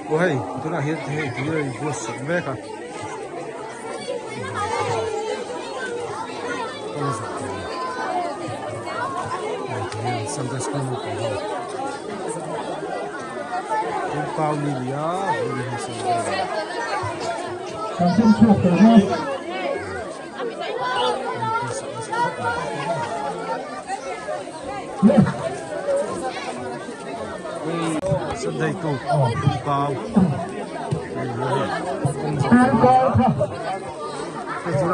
Aw hei tunah hian hei tui a inbuatsaih mek a. Kawng zawh tur hei ti hian Sunday school naupang ho Tumkau ni nia vawiin hi Sunday a inbuatsaih nasa khawp mai. Sunday tuk Tumkau hei hi kawng zawh tur a ni a.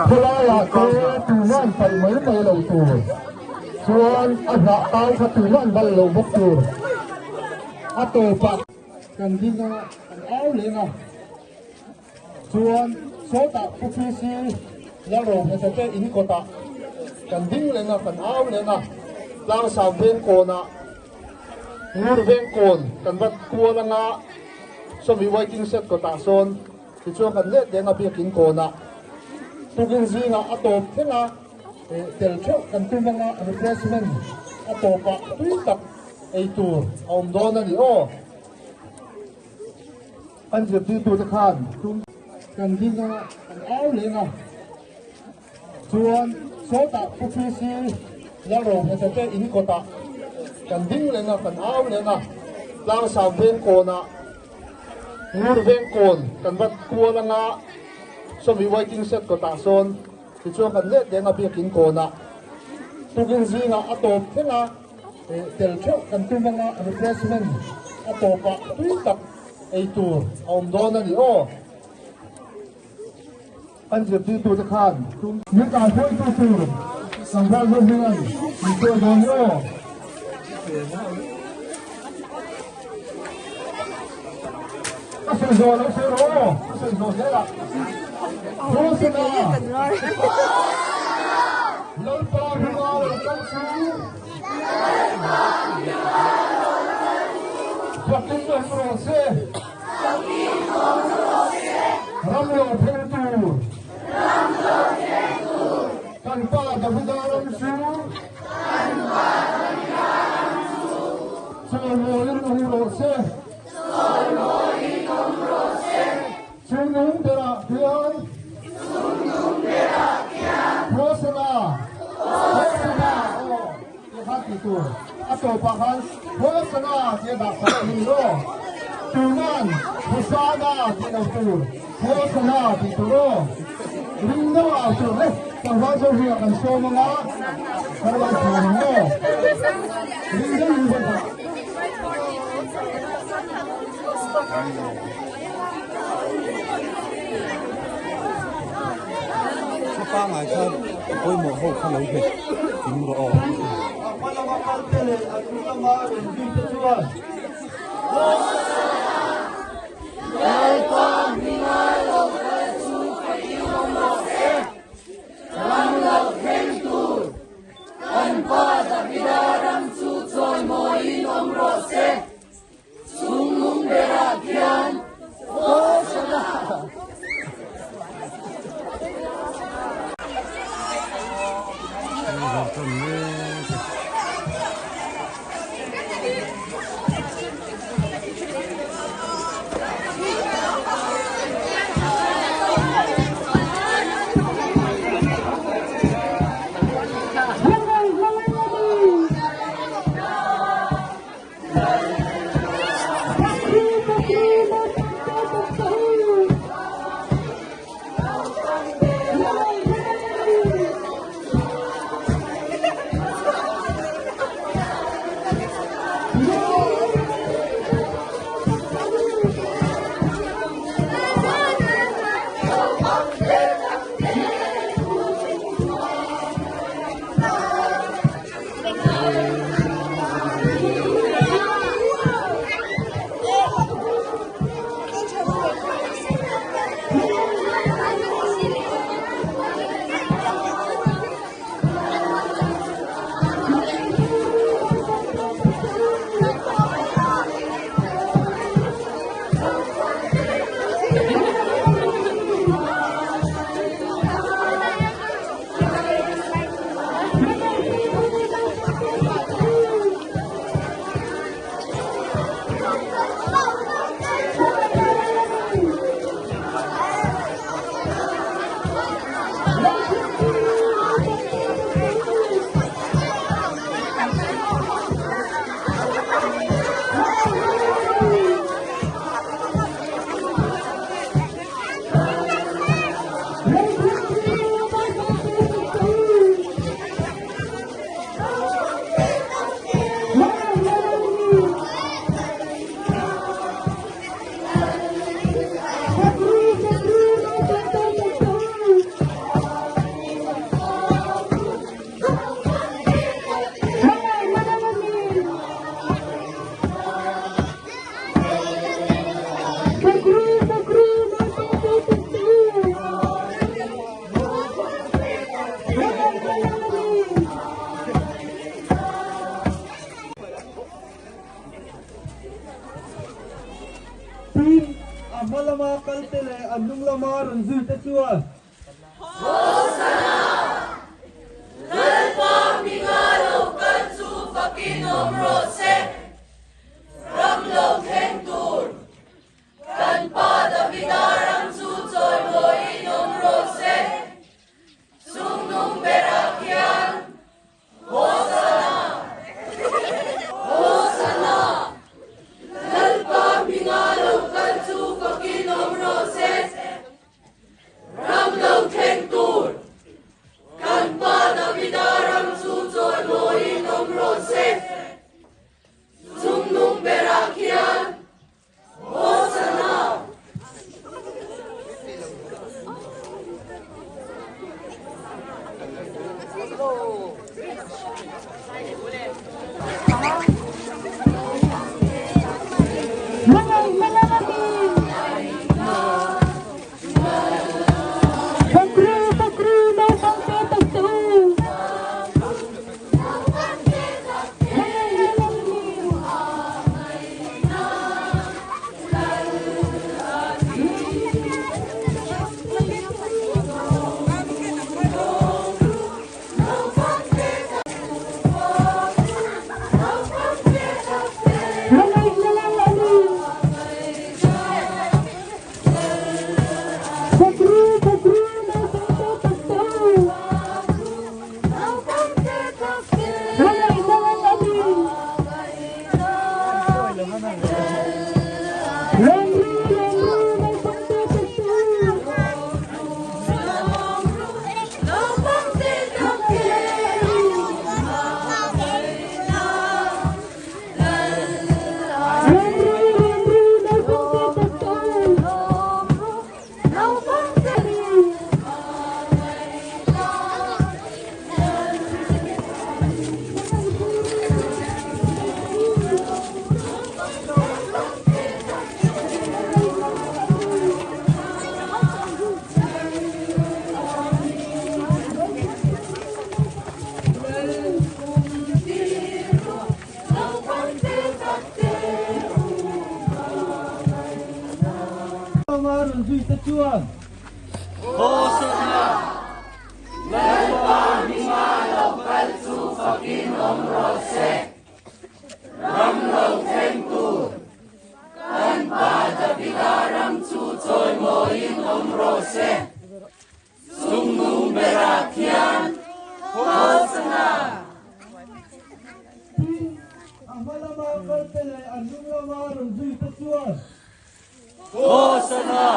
Khawlaiah te tuman paih mai mai lo tur chuan a hnah kau kha tuman bal lo bawk tur a tawpah kan ding a kan au leng a chuan sawtah Pu PC Lalrohmasa te in kawtah kan ding leng a kan au leng a tlangsam veng kawnah ngur veng kawn kan va kual anga sawmi waiting shed kawtah sawn. Tichuan kan let leng a biakin kawnah tukin zingah a tawp thleng a, tel theuh kan tum anga refreshment a tawpah tui tak ei tur a awm dawn a ni aw. Kan zirtirtute khan tum kan ding a, kan au leng a, chuan sawtah Pu PC Lalrohmasa te in kawtah kan ding leng a, kan au leng a, tlangsam veng kawnah Ngur veng kawn kan va kual anga sawmi waiting shed kawtah sawn tichuan kan let leng a biakin kawnah tukin zingah a tawp thleng a tel theuh kan tum anga refreshment a tawpah tui tak ei tur a awm dawn a ni aw. Kan zirtirtute khan min kaihruaitu tur tlangval ho hian min sawi dawn ni aw. Ka sawi zawh lo sawi rawh aw, ka sawi zawh zel a. Hosana! Lalpa hming a lo kal chu. Fakin awm rawh se. Ram lo thleng tur. Kan pa Davida ram chu. Chawimawiin awm rawh se. Chungnung berah khian. Hosana. Hosana. Aw, tih kha tih tur. A tawpah khan Hosana tih a dah sak a ni aw. Tuman Hosana tih lo tur Hosana tih tur aw. Ring deuh au tur le. Tlangval zo hi a kan sawm anga kan lo thur ang aw. Ring deuh in vawi khat. Khaw pangai khan pawimawh ho kha lo nghet kim rawh aw. Chungnung berah khian Hosana! Tin, a hma lama kalte leh a hnung lama rawn zuite chuan. Hosana! Lalpa hminga lo kal chu fakin awm rawh se, ram lo thleng tur kan Pa Davida ram chu chawimawiin awm rawh se, chungnung berah khian Hosana! Hosana! Lalpa hminga lo kal chu fakin awm rawh se, Ram lo thleng tur kan Pa Davida ram chu chawimawiin awm rawh se, chungnung berah khian Hosana! Lama rawn zui te chuan. Hosana! Lalpa hminga lo kal chu fakin awm rawh se. Ram lo thleng tur kan Pa Davida ram chu chawimawiin awm rawh se. Chungnung berah khian Hosana! Tin, a hma lama kalte leh a hnung lama rawn zui te chuan. Hosana!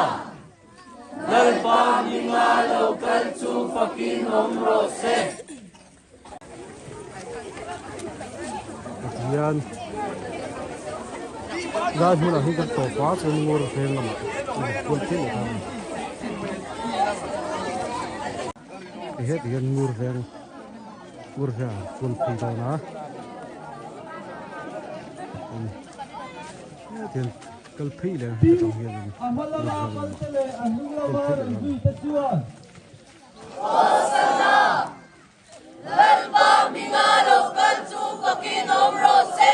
Lalpa hminga lo kal chu fakin awm rawh se. Pathian lai hmunah hian kan tawp a chuan ngur veng lamah a kual phei leh ta a ni tihian hian ngur veng ngur veng ah kual phei dawn a tihian kal phei leh a heta tang hian A hma lama kalte leh a hnung lama rawn zui te chuan. Hosana! Lalpa hminga lo kal chu fakin awm rawh se,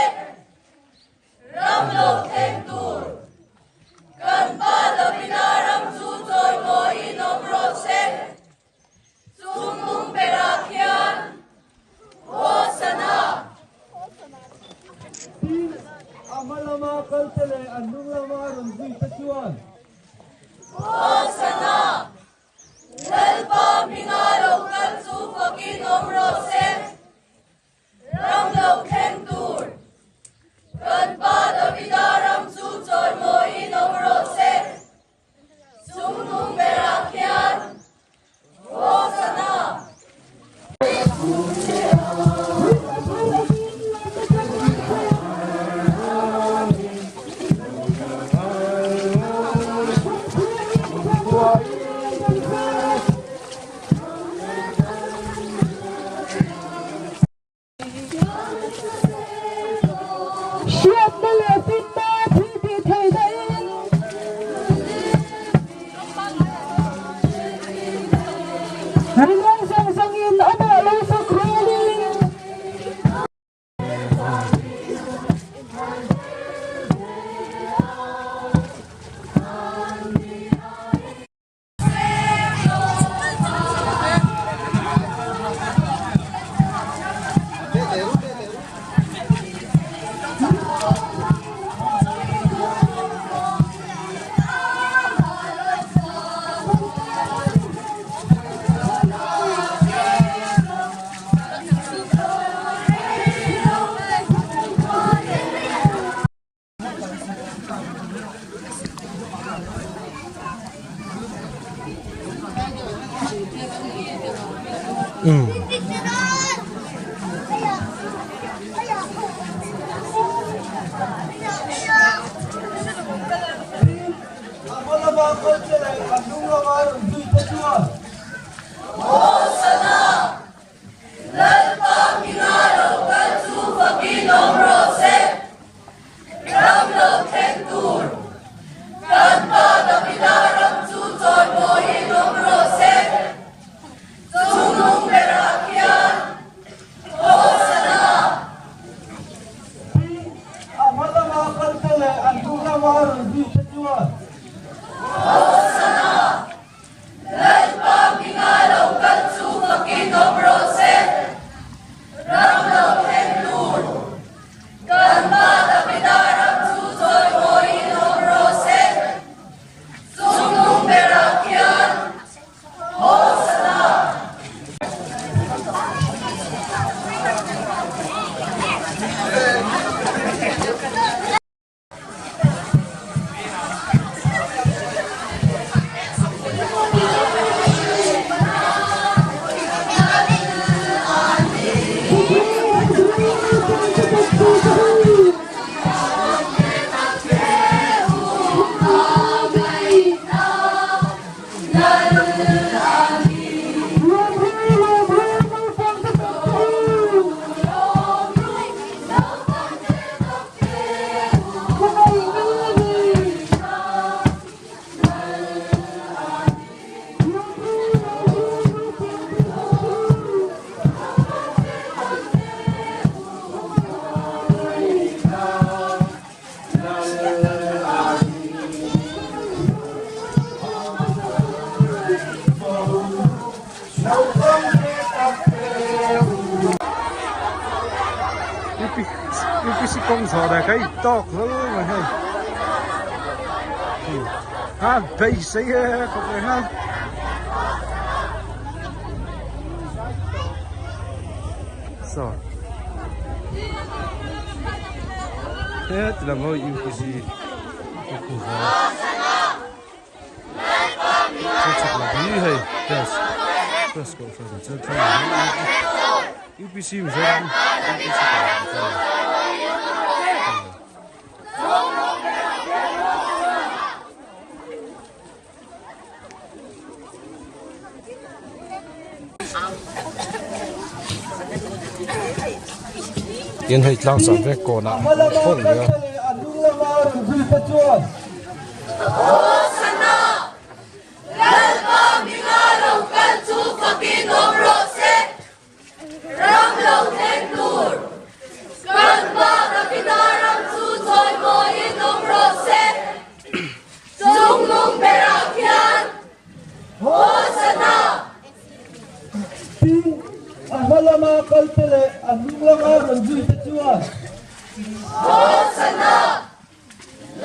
ram lo thleng tur kan Pa Davida ram chu chawimawiin awm rawh se, chungnung berah khian Hosana! Tin, a hma lama kalte leh a hnung lama rawn zui te chuan. Hosana! Lalpa hminga lo kal chu fakin awm rawh se, ram lo thleng tur kan Pa Davida ram chu chawimawiin awm rawh se, chungnung berah khian Hosana! Hriatna leh finna thil tih theih dahin. Rinawm zawng zawngin amah lo fak rualin. Umm. Lalpa hminga lo kal chu fakin awm rawh se. Ram lo thleng tur kan Pa Davida ram chu chawimawiin awm rawh se. Chungnung berah khian Hosana! Tin, a hma lama kalte leh an hnung lama rawn zui te chuan. Hosana! Lalpa hminga lo kal chu fakin awm rawh se. Ram lo thleng tur kan Pa Davida ram chu chawimawiin awm rawh se. Chungnung berah khian Hosana! UPC kawng zawh leh ka intawk hlawm mai hei a beisei e khawp reng a. Saw heti lam ho UPC chhak lam hi hei press press kohhran chuan thlalak hi UPC Mizoram UPC kohhran chuan. Tin hei tlang chah vek kawnah an khawng leh a. Hosana! Lalpa hminga lo kal chu fakin awm rawh se. Ram lo thleng tur kan Pa Davida ram chu chawimawiin awm rawh se. Chungnung berah khian Hosana! Tin, a hma lama kalte leh a hnung lama rawn zuite chuan. Hosana!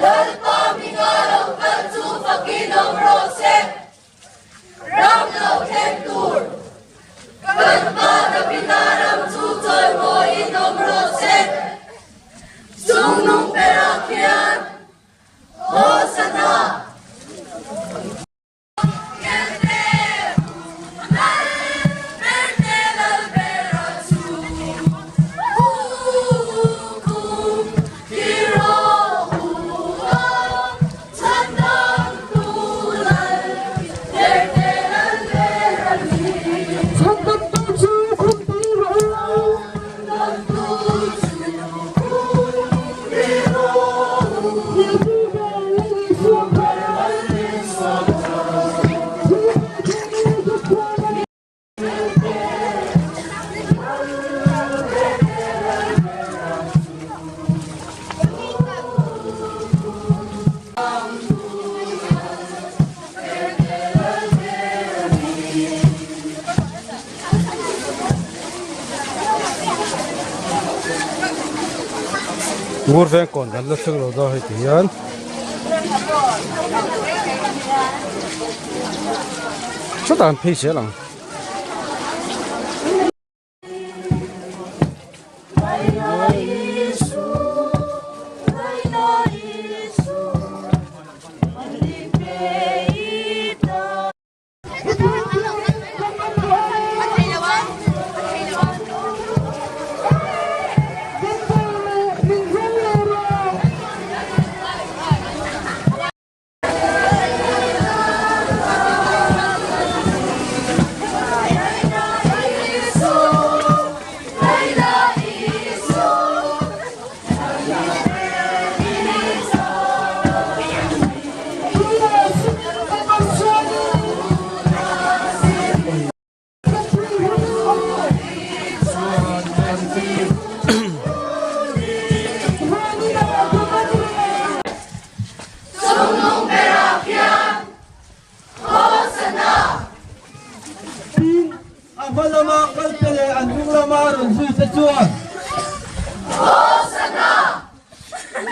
Lalpa hminga lo kal chu fakin awm rawh se. Ram lo thleng tur kan Pa Davida ram chu chawimawiin awm rawh se. Chungnung berah khian Hosana! Ngur veng kawn kan la thleng lo dawn hei ti hian chutah an phei zel ang. chuan. Hosana!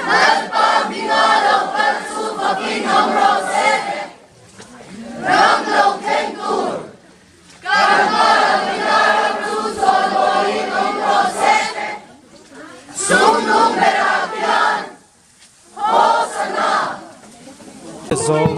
Lalpa hminga lo kal chu fakin awm rawh se. Ram lo thleng tur kan Pa Davida ram chu chawimawiin awm rawh se. Sum nung berah khian Hosana! Zawng.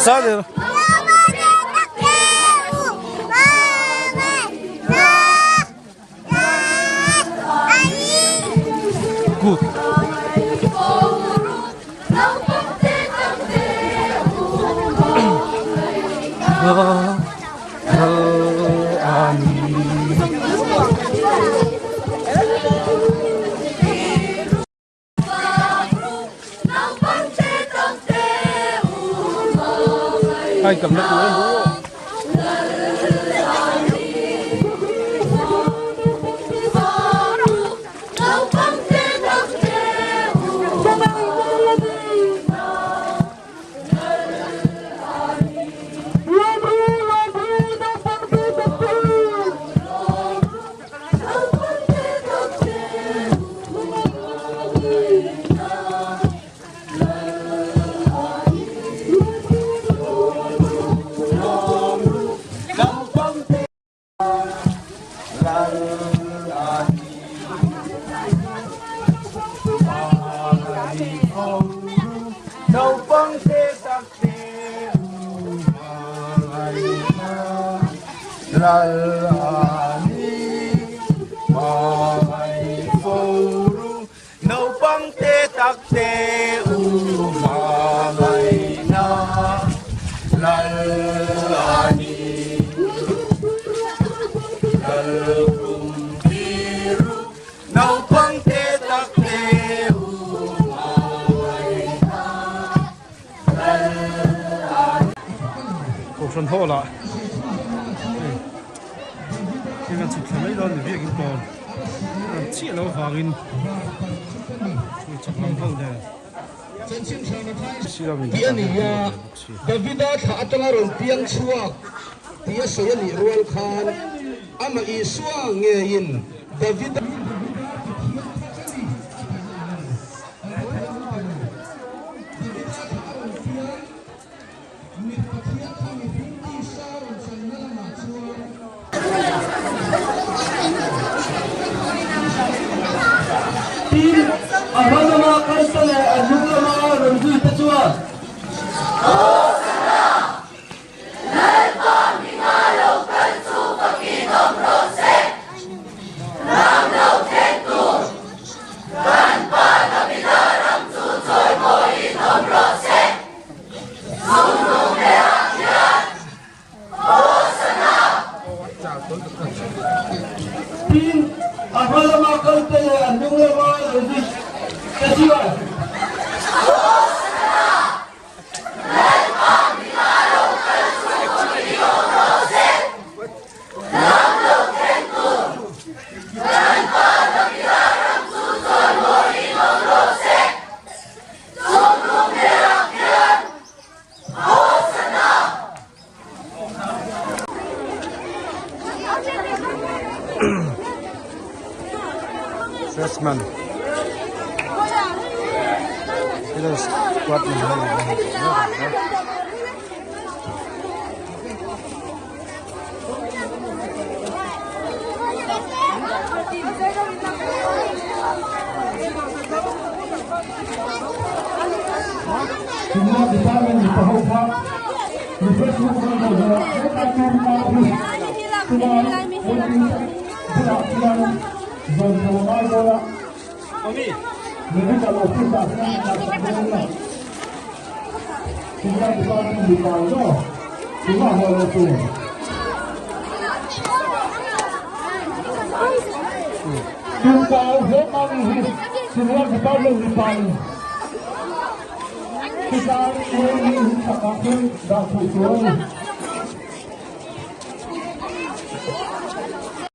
Sadir. Good. Ai cầm nó cũng đúng. Kohhran hall ah hei thil an chhuk thla mai dawn ni biakin pawn an chiah loh avangin hei chak lam ho nen Tih a ni a, Davida thlah atanga rawn piang chhuak tih a sawi a nih rual khan amah Isua ngeiin Davida. Tin, a hma lama kalsa leh a hnung lama rawn zui te chuan. Hosana! Lalpa hminga lo kal chu fakin awm rawh se! Ram lo thleng tur kan Pa Davida ram chu chawimawiin awm rawh se! Tin, a hma lama kalte leh a hnung lama lo zui te chuan. Department Heroes Department ho Department mipa ho kha refreshment kan lo zawh a hetlai tur kau hi chulai waiting bulah khian zawn chho a ngai dawn a medical office ah hian an laksak dawn a Chulai department mipa emaw tumah haw lo tur. Tumkau he mani hi Chulai department mipa in Chulai waiting chakah khian dah theih tur a ni.